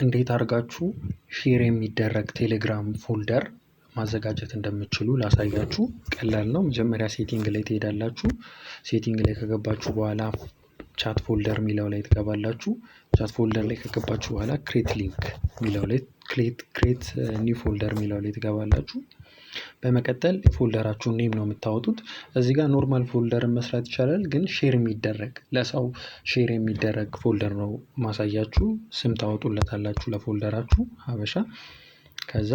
እንዴት አድርጋችሁ share የሚደረግ ቴሌግራም folder ማዘጋጀት እንደምትችሉ ላሳያችሁ። ቀላል ነው። መጀመሪያ setting ላይ ትሄዳላችሁ። Setting ላይ ከገባችሁ በኋላ chat folder የሚለው ላይ ትገባላችሁ። Chat folder ላይ ከገባችሁ በኋላ create link የሚለው ላይ create new folder የሚለው ላይ ትገባላችሁ። በመቀጠል folder ኣችሁን name ነው የምታወጡት። እዚህ ጋር normal folder መስራት ይቻላል፣ ግን share የሚደረግ ለሰው share የሚደረግ folder ነው ማሳያችሁ። ስም ታወጡለታላችሁ ለ folder ኣችሁ ሀበሻ። ከዛ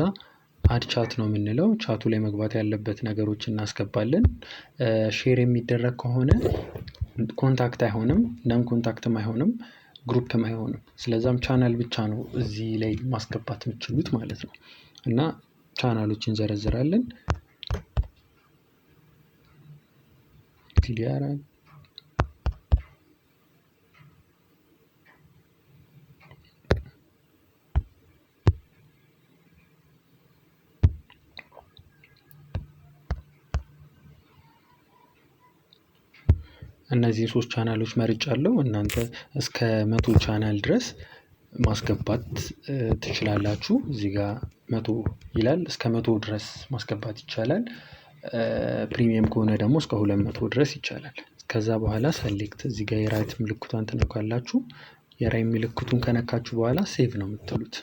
add chat ነው የምንለው። ቻቱ ላይ መግባት ያለበት ነገሮች እናስገባለን። Share የሚደረግ ከሆነ contact አይሆንም፣ non contact ም አይሆንም፣ group ም አይሆንም። ስለዛም ቻናል ብቻ ነው እዚህ ላይ ማስገባት የምትችሉት ማለት ነው። እና ቻናሎች እንዘረዝራለን። ቲዲአር እነዚህ ሶስት ቻናሎች መርጫለሁ። እናንተ እስከ 100 ቻናል ድረስ ማስገባት ትችላላችሁ። እዚህ ጋር 100 ይላል። እስከ 100 ድረስ ማስገባት ይቻላል። Premium ከሆነ ደግሞ እስከ 200 ድረስ ይቻላል። ከዛ በኋላ select እዚህ ጋር የ right ምልክቷን ትነካላችሁ። የ right ምልክቱን ከነካችሁ በኋላ save ነው የምትሉት።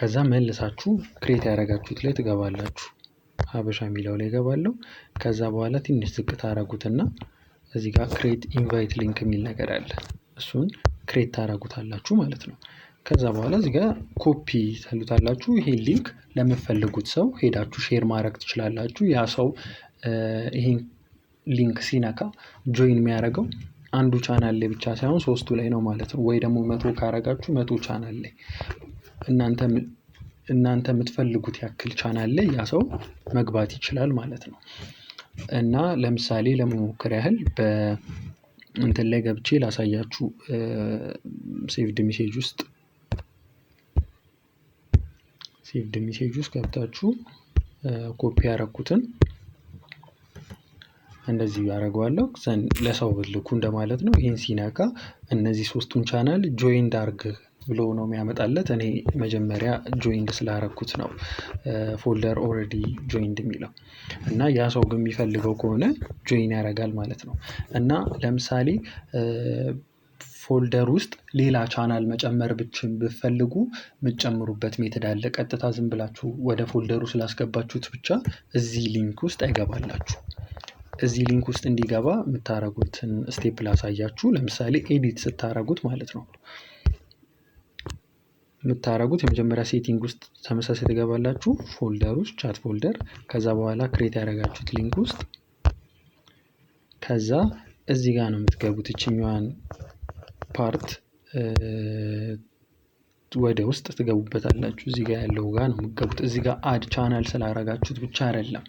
ከዛ መልሳችሁ create ያደረጋችሁት ላይ ትገባላችሁ። ሀበሻ የሚለው ላይ እገባለሁ። ከዛ በኋላ ትንሽ ዝቅ ታረጉትና እዚህ ጋር create invite link የሚል ነገር አለ። እሱን create ታረጉታላችሁ ማለት ነው። ከዛ በኋላ እዚህ ጋር ኮፒ ትሉታላችሁ። ይሄን link ለምትፈልጉት ሰው ሄዳችሁ share ማድረግ ትችላላችሁ። ያ ሰው ይሄን link ሲነካ join የሚያደርገው አንዱ ቻናል ላይ ብቻ ሳይሆን ሶስቱ ላይ ነው ማለት ነው። ወይ ደግሞ 100 ካረጋችሁ 100 ቻናል ላይ እናንተ የምትፈልጉት ያክል ቻናል ላይ ያ ሰው መግባት ይችላል ማለት ነው። እና ለምሳሌ ለመሞከር ያህል በእንትን ላይ ገብቼ ላሳያችሁ። Saved message ውስጥ saved message ውስጥ ገብታችሁ ኮፒ ያረኩትን እንደዚህ ያደርገዋለሁ። ለሰው ብልኩ እንደማለት ነው። ይሄን ሲነካ እነዚህ ሶስቱን channel joined አርግ ብሎ ነው የሚያመጣለት። እኔ መጀመሪያ joined ስላረኩት ነው folder already joined የሚለው። እና ያ ሰው ግን የሚፈልገው ከሆነ join ያደርጋል ማለት ነው። እና ለምሳሌ folder ውስጥ ሌላ ቻናል መጨመር ብትፈልጉ የምትጨምሩበት method አለ። ቀጥታ ዝም ብላችሁ ወደ folder ኡ ስላስገባችሁት ብቻ እዚህ link ውስጥ አይገባላችሁ። እዚህ link ውስጥ እንዲገባ የምታረጉትን step ላሳያችሁ። ለምሳሌ edit ስታረጉት ማለት ነው የምታረጉት የመጀመሪያ setting ውስጥ ተመሳሳይ ትገባላችሁ። Folder ውስጥ chat folder፣ ከዛ በኋላ create ያደረጋችሁት link ውስጥ ከዛ እዚህ ጋር ነው የምትገቡት። እችኛዋን part ወደ ውስጥ ትገቡበታላችሁ። እዚህ ጋር ያለው ጋር ነው የምትገቡት። እዚህ ጋር add channel ስላረጋችሁት ብቻ አይደለም።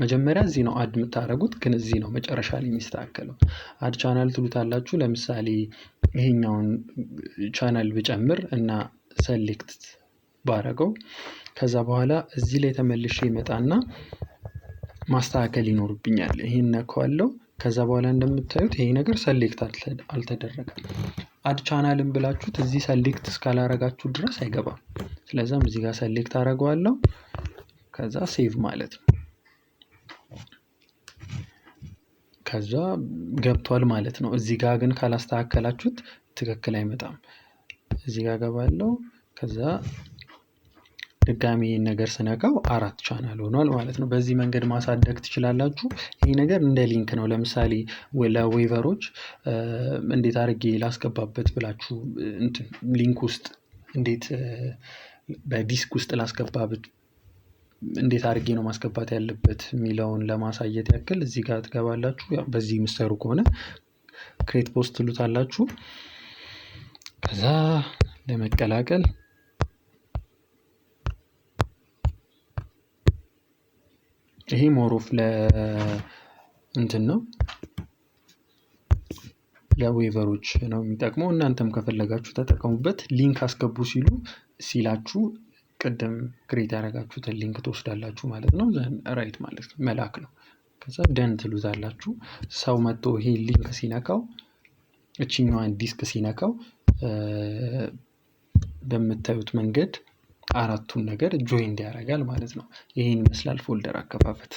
መጀመሪያ እዚህ ነው add የምታረጉት፣ ግን እዚህ ነው መጨረሻ ላይ የሚስተካከለው። Add channel ትሉታላችሁ። ለምሳሌ ይሄኛውን ቻናል ብጨምር እና select ባረገው ከዛ በኋላ እዚህ ላይ ተመልሼ ይመጣና ማስተካከል ይኖርብኛል። ይሄን ነካዋለሁ። ከዛ በኋላ እንደምታዩት ይሄ ነገር select አልተደረገም። Add channel ን ብላችሁት እዚህ select እስካላረጋችሁ ድረስ አይገባም። ስለዛም እዚህ ጋር select አረገዋለሁ። ከዛ save ማለት ነው። ከዛ ገብቷል ማለት ነው። እዚህ ጋር ግን ካላስተካከላችሁት ትክክል አይመጣም። እዚህ ጋር ገባለሁ። ከዛ ድጋሚ ይሄን ነገር ስነካው 4 ቻናል ሆኗል ማለት ነው። በዚህ መንገድ ማሳደግ ትችላላችሁ። ይሄ ነገር እንደ link ነው። ለምሳሌ ለ waiver ኦች እንዴት አድርጌ ላስገባበት ብላችሁ እንትን link ውስጥ እንዴት በዲስክ ውስጥ ላስገባበት እንዴት አድርጌ ነው ማስገባት ያለበት የሚለውን ለማሳየት ያክል እዚህ ጋር ትገባላችሁ። ያው በዚህ የምትሰሩ ከሆነ create post ትሉታላችሁ። ከዛ ለመቀላቀል ይሄ more of ለ እንትን ነው ለ waiver ኦች ነው የሚጠቅመው። እናንተም ከፈለጋችሁ ተጠቀሙበት። Link አስገቡ ሲላችሁ ቅድም create ያደረጋችሁትን link ትወስዳላችሁ ማለት ነው። Then right ማለት ነው መላክ ነው። ከዛ done ትሉታላችሁ። ሰው መጥቶ ይሄ link ሲነካው እቺኛዋን ዲስክ ሲነካው በምታዩት መንገድ አራቱን ነገር joined ያደርጋል ማለት ነው። ይህን ይመስላል folder አከፋፈት።